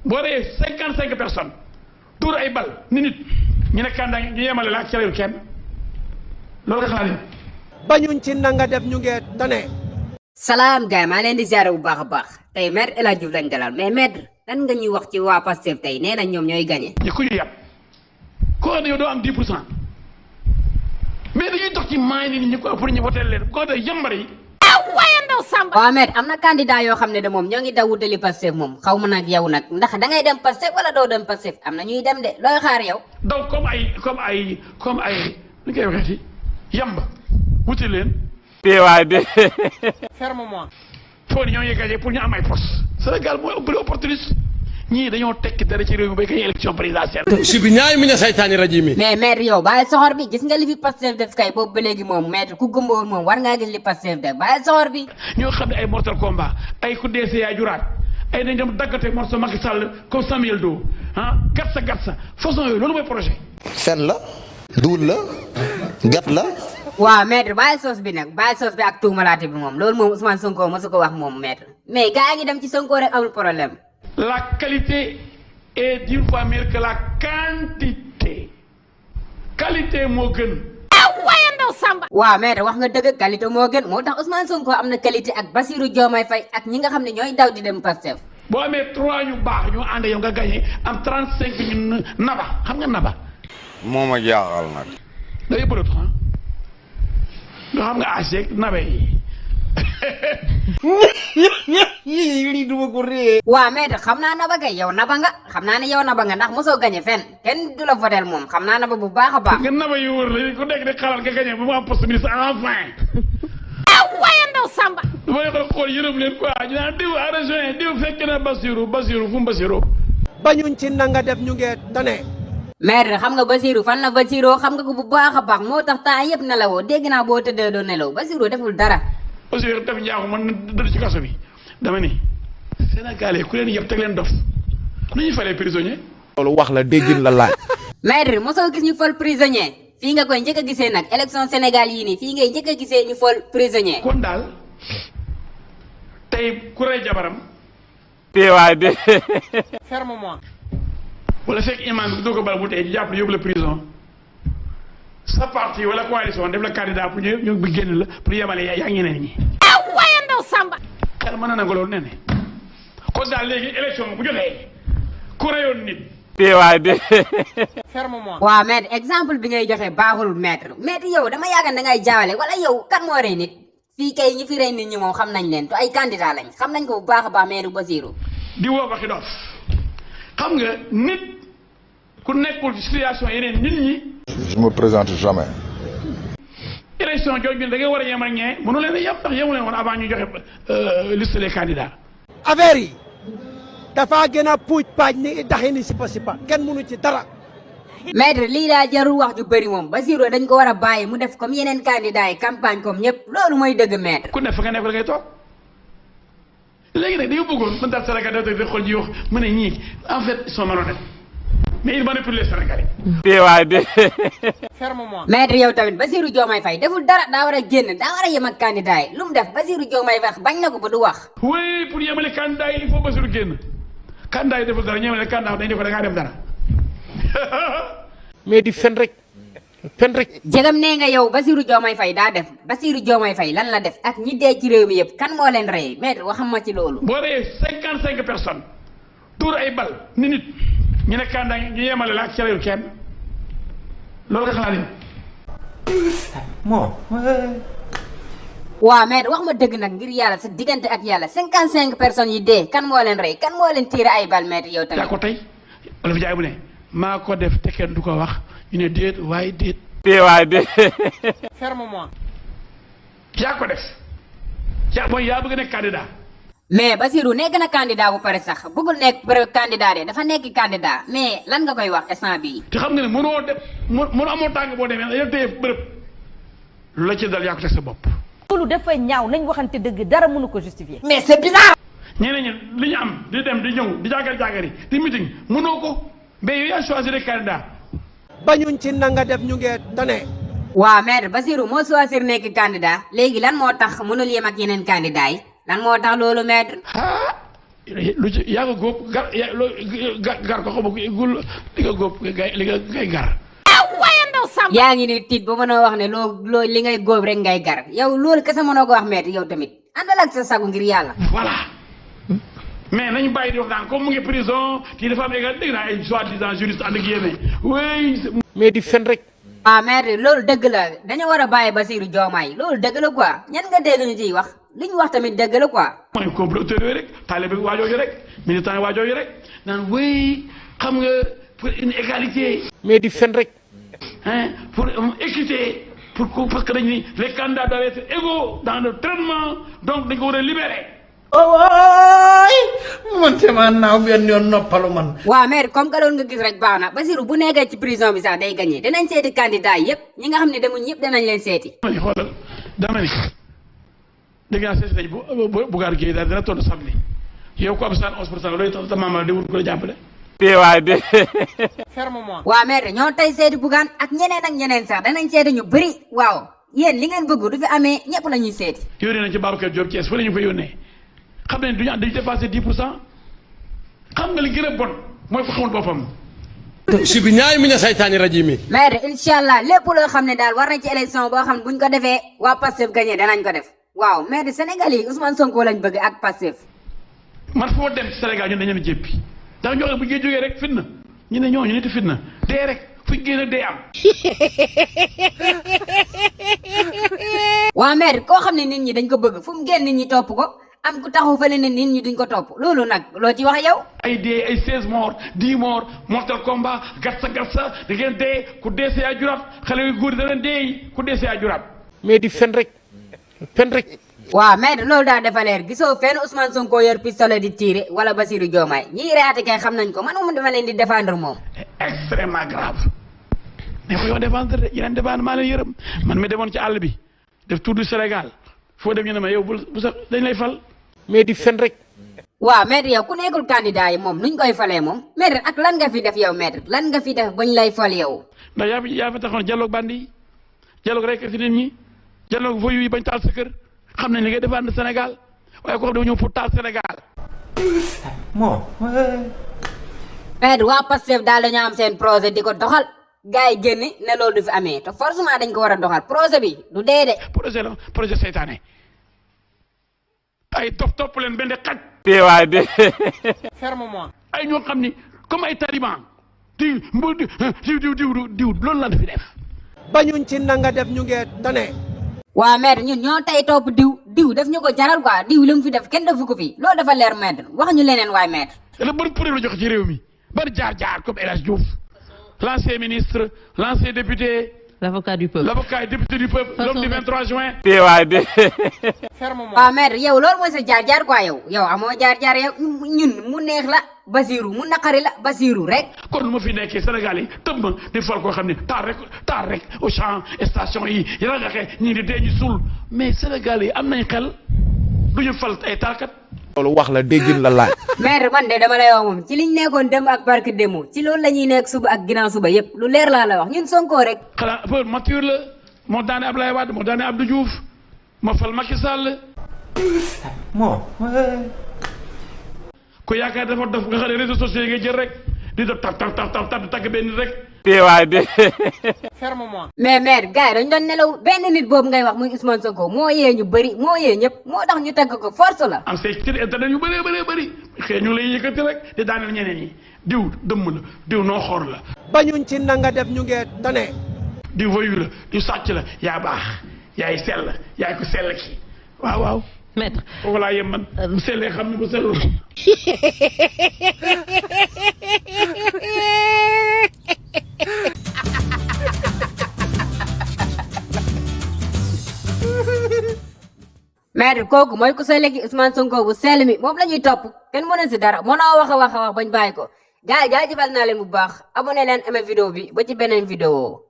boo reyee 55 personnes tuur ay bal ni nit ñu ne candidat ñu yemale la ak ca kenn loolu nga xalaat bañuñ ci nanga def ñu ngee tane. salaam gaay maa leen di ziare bu baax a baax tey maître El Hadji Diouf lañ dalal mais maître lan nga ñuy wax ci waa Pastef tey nee na ñoom ñooy gagné. ñu ku ñu yàpp koo xam ne yow doo am 10 pour cent mais dañuy dox ci maay nit ñi ko pour ñu voté leen koo de yambar yi. waaw maître am na candidat yoo xam ne de moom ñoo ngi daw wutali Pastef moom xaw ma nag yow nag ndax da ngay dem Pastef wala doo dem Pastef am na ñuy dem de looy xaar yow. donc comme ay ni koy waxee ci yamb wuti leen. teewaay de. ferme-moi. foo ni ñoo ngi gagné pour ñu am ay poste Sénégal mooy ëppale opportuniste ñii dañoo tekki dara ci réew mi bay kay élection présidentielle. sibi ñaay mi ne saytaani raji mi. mais maître yow bàyyi soxor bi gis nga li fi Pastef def kay boobu ba léegi moom maître ku gëmboon moom war ngaa gis li Pastef def bàyyi soxor bi. ñoo xam ne ay mortal combat ay ku dee yaa juraat ay dañ dem daggate morceau Macky Sall comme Samuel Doe gatsa façon yooyu loolu mooy projet. fen la duul la gat la. waaw maître bàyyi soos bi nag bàyyi soos bi ak tuumalaate bi moom loolu moom Ousmane Sonko mosu ko wax moom maître mais gaa ngi dem ci Sonko rek amul problème. La qualité est 10 fois meilleure que la quantité. Qualité moo gën. waaw maître wax nga dëgg qualité moo gën moo tax Ousmane Sonko am na qualité ak Bassirou Diomaye Faye ak ñi nga xam ne ñooy daw di dem Pastef. boo amee 3 ñu baax ñu ànd yow nga gagné am 35 ñu naba xam nga naba. moo ma jaaxal nag. day bëreetu ah. nga xam nga ACEC nabe yi. lii duma ko ree. waaw maître xam naa naba kay yow naba nga xam naa ne yow naba nga ndax mosoo gagné fenn kenn du la votel moom xam naa naba bu baax a baax. nga naba yu wër la ku nekk di xalaat nga gagné ba mu am poste ministre enfin. Samba. bu ma yoroon xool yërëm leen quoi ñu naan diw à rejoint diw fekk na Bassirou fu mu Bassirou. bañuñ ci nanga def ñu ngee tane. maître xam nga Bassirou fan la Bassirou xam nga ko bu baax a baax moo tax temps yëpp nelawoo dégg naa boo tëddee doo nelaw Bassirou deful dara. Bassirou def njaaxu man dëdd ci kaso bi dama ni Sénégalais ku leen yëpp teg leen dof nu ñuy falee prisonnier. loolu wax la déggin la laaj. maître mosoo gis ñu fol prisonnier fii nga koy njëkk a gisee nag élection Sénégal yii nii fii ngay njëkk a gisee ñu fol prisonnier. kon daal tey ku rey jabaram. teewaay de. ferme-moi. wala fekk imam bi doo ko bal bu tey jàpp yóbbu la prison sa parti wala coalition def la candidat pour ñu bi génn la pour yemale yaa ñeneen ñi. Samba. xel mën na nangu loolu nee ne kon daal léegi élection bu jotee ku reyoon nit. teewaay de. ferme-moi. waaw maître exemple bi ngay joxe baaxul maître yow dama yaakaar da ngay jaawale wala yow kan moo rey nit fii kay ñi fi rey nit ñi moom xam nañ leen te ay candidat lañ xam nañ ko bu baax a baax maître Bassirou. di woo waxi dof xam nga nit ku nekkul ci situation yeneen nit ñi. je me présente jamais. élection jooju bi da ngay war a yem ak ñee mënu leen a yem ndax yemu leen woon avant ñu joxe liste des candidats. affaire yi dafa gën a puuj paaj ni daxi ni sipa kenn mënu ci dara. maître lii daal jarul wax ju bëri moom Bassirou dañ ko war a bàyyi mu def comme yeneen candidats yi campagne comme ñëpp loolu mooy dëgg maître. ku ne fa nga nekk la ngay toog léegi nag dañoo bëggoon man daal Sénégal da xool ji wax mu ne ñii en fait ils sont malhonnêtes mais ils manipulent les Sénégalais. teewaay de. ferme-moi. maître yow tamit Bassirou Diomaye Faye deful dara daa war a génn daa war a yem ak candidat yi lu mu def Bassirou Diomaye Faye bañ na ko ba du wax. oui pour yemale candidat yi il faut Bassirou génn candidat yi deful dara ñemale candidat dañu ko da ngaa dem dara. mais di fen rek. jegam nee nga yow Bassirou Diomaye Faye daa def Bassirou Diomaye Faye lan la def ak ñi dee ci réew mi yëpp kan moo leen rey maître waxam ma ci loolu. boo reyee 55 personnes tuur ay bal ni nit ñu ne candidat ñu yemale la ak ca kenn loolu nga xalaat waaw maître wax ma dëgg nag ngir yàlla sa diggante ak yàlla 55 personnes yi dee kan moo leen rey kan moo leen tiire ay bal maître yow tamit. yaa ko tey wala fi jaay bu ne maa ko def te kenn du ko wax ñu ne déet waaye déet. teewaay de. ferme-moi. yaa ko def yaa bëgg nekk candidat. mais Bassirou nekk na candidat bu pare sax bëggul nekk candidat de dafa nekk candidat mais lan nga koy wax instant bii. te xam nga ne mënoo def mënoo amoo tàng boo demee dañoo téye bërëb lu la ci dal yaa ko teg sa bopp. loolu dafa ñaaw nañ waxante dëgg dara mënu ko justifier. mais c'est bizarre. ñeneen ñi li ñu am di dem di ñëw di jàngal di meeting mënoo ko mais yow yaa choisir les candidats. bañuñ ci nanga def ñu ngee tane. waaw maître Bassirou moo choisir nekk candidat léegi lan moo tax mënul yem ak yeneen candidats yi lan moo tax loolu maître. lu ci yaa ko góob gar gar ko xamu gul li nga góob li ngay gar. yaa ngi ni tiit ba mënoo wax ne loo li ngay góob rek ngay gar yow loolu kese mënoo ko wax maître yow tamit àndal ak sa sagu ngir yàlla. voilà mais nañu bàyyi di wax naan comme mu ngi prison kii dafa am égal dégg naa ay soi-disant juriste ànd ak yéeme oui. mais di fen rek. ah maître loolu dëgg la dañu war a bàyyi Bassirou Diomaye loolu dëgg la quoi ñan nga dégg ñu ciy wax li ñu wax tamit dëgg la quoi. mooy comploteur yooyu rek taalibe waajooju rek militant yi waajooju rek naan oui xam nga pour une égalité. mais di fen rek. pour équité parce que dañu ni les candidats doivent être égaux dans le traitement donc dañ ko war a libérer. man sama naaw benn yoon noppalu man. waaw maître comme que loolu nga gis rek baax na Bassirou bu nekkee ci prison bi sax day gagné danañ seeti candidat yi yëpp ñi nga xam ne demuñ ñëpp danañ leen seeti. dama ni xoolal dama ni dégg naa seeti nañ bu Bougane Gueye daal dina toll samedi yow ko am 71% looy tax sa maama di wut ko la jàppale. teewaay de. ferme-moi. waaw maître ñoo tey seeti Bougane ak ñeneen sax danañ seeti ñu bëri waaw yéen li ngeen bëgg du fi amee ñëpp la ñuy seeti. yónnee nañ ci Babacar Diop Thiès fa la ñu fa yónnee xam nañ duñu dañu dépassé 10% xam nga li gën a bon mooy ko xamul boppam. sibi ñaay mi na saytaani rajimi. maître incha allah lépp loo xam ne daal war na ci élection boo xam ne buñ ko defee waa Pastef gagné danañ ko def waaw maître Sénégal yi Ousmane Sonko lañ bëgg ak Pastef. man foo dem ci Sénégal ñun dañu leen jéppi ndax ñoo xam bu ñu jógee rek fitna ñu ne ñooñu nit fitna dee rek fuñ génn dee am. waa maître koo xam ne nit ñi dañ ko bëgg fu mu génn nit ñi topp ko am ku taxaw fële ne nit ñi duñ ko topp loolu nag loo ci wax yow. ay dee ay 16 morts 10 morts mortal combat gatsa da ngeen dee ku dee see ajuraat xale yu góor yi da leen dee ku dee see ajuraat. mais di fen rek fen rek. waaw maître loolu daal dafa leer gisoo fenn Ousmane Sonko yor pistolet di tirer wala Bassirou Diomaye ñiy reyaate kay xam nañ ko man moom dama leen di défendre moom. extrêmement grave mais ko yow défendre de yeneen défendre maa leen yërëm man mi demoon ci àll bi def tour du Sénégal foo dem ñu ne ma yow bu sax dañ lay fal. mais di fen rek. waaw maître yow ku nekkul candidat yi moom nuñ koy falee moom maître ak lan nga fi def yow maître lan nga fi def bañ lay fal yow. ndax yaa fa taxoon dialogue bandi yi dialogue rek si nit ñi dialogue voyou yi bañ taal sa kër xam nañ li ngay défendre Sénégal waaye ko xam ne ñëw pour taal Sénégal. bon. maître waa Pastef daal dañoo am seen projet di ko doxal gars yi génn ne loolu du fi amee te forcément dañ ko war a doxal projet bi du dee de. projet la projet seytaane ay topp leen benn xaj. teewaay de. ferme-moi. ay ñoo xam ni comme ay taliban diw loolu la fi def. bañuñ ci nanga def ñu ngee tane. waa maître ñun ñoo tey topp diw def ñu ko jaral quoi diw li mu fi def kenn defu ko fi loolu dafa leer maître wax ñu leneen waay maître. la bëri preuve la joxe ci réew mi bari jaar comme El Hadj Diouf l'ancien ministre l'ancien député. L'avocat du peuple. L'avocat et député du peuple l'homme du 23 juin. teewaay de. ferme-moi. waaw maître yow loolu mooy sa jaar quoi yow amoo jaar yow ñun mu neex la Bassirou mu naqari la Bassirou rek. kon lu ma fi nekkee Sénégal yi tëb ma di fal koo xam ne taar rek au champ station yi yàlla nga xee ñii di dee ñu suul mais Sénégal yi am nañ xel du ñu fal ay taarkat. loolu wax la déggin la laaj. maître man de dama lay wax moom ci liñ nekkoon dem ak barke demo ci loolu la ñuy nekk suba ak ginnaaw suba yépp lu leer laa la wax ñun Sonko rek. xanaa peu mature la moo daane Ablaye Wade moo daane Abdou Diouf moo fal Macky Sall. bon. ku yaakaar dafa dof nga xam ne réseaux sociaux yi ngay jël rek di def tag benn nit rek. teewaay de. ferme-moi. mais maître gars yi dañ doon nelaw benn nit boobu ngay wax muy Ousmane Sonko moo yee ñu bëri moo yee ñëpp moo tax ñu tagg ko force la. am say ci internet yu bëri xëy ñu lay yëkkati rek di daaneel ñeneen ñi diw dëmm la diw noo xoor la. bañuñ ci nanga def ñu ngee tane. diw voyu la diw sàcc la yaa baax yaay sell yaay ko sell ki waaw. Maître. foofu laa yem man bu sellee xam ni bu sellul. maître kooku mooy ku sell ki Ousmane Sonko bu sell mi moom la ñuy topp kenn mënu si dara mënoo wax a wax bañ bàyyi ko gars yi jaajëfal naa leen bu baax abonné leen aimé vidéo bi ba ci beneen vidéo